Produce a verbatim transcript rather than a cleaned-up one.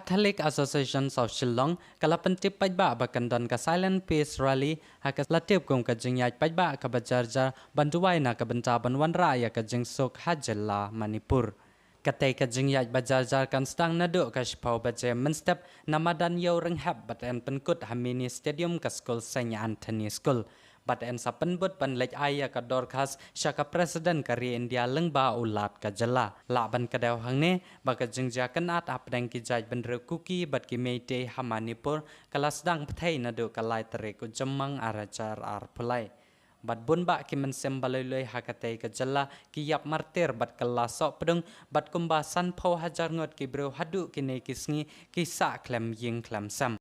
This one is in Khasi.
Catholic Association South Shillong ka la pyntip paidbah ba kan don ka Silent Peace Rally ha ka la tip kum ka jingïaid paidbah kaba jarjar ban duwai na ka bynta ban wanrah ïa ka jingsuk ha jylla Manipur. Katei ka jingïaid ba jarjar kan sdang naduh ka shiphew baje mynstep na madan Ïew Rynghep bad yn pynkut ha Mini Stadium ka skul Saint Anthony School. Bad yn sa pynbud ban leit ai ïa ka dorkhas sha ka President ka ri India lyngba u Lat ka jylla. Lah ban kdew hangne ba ka jingjia kynad hapdeng ki jaitbynriew Kuki bad ki Meitei ha Manipur ka la sdang bthei naduh ka lai tarik u Jymmang ar hajar arphew lai. Bad bun bah ki mynsiem ba lui lui ha katei ka jylla ki ïap martir bad ka la soh pdung bad kumba sanphew hajar ngut ki briew haduh kine ki sngi ki sah khlem ïing khlem sem.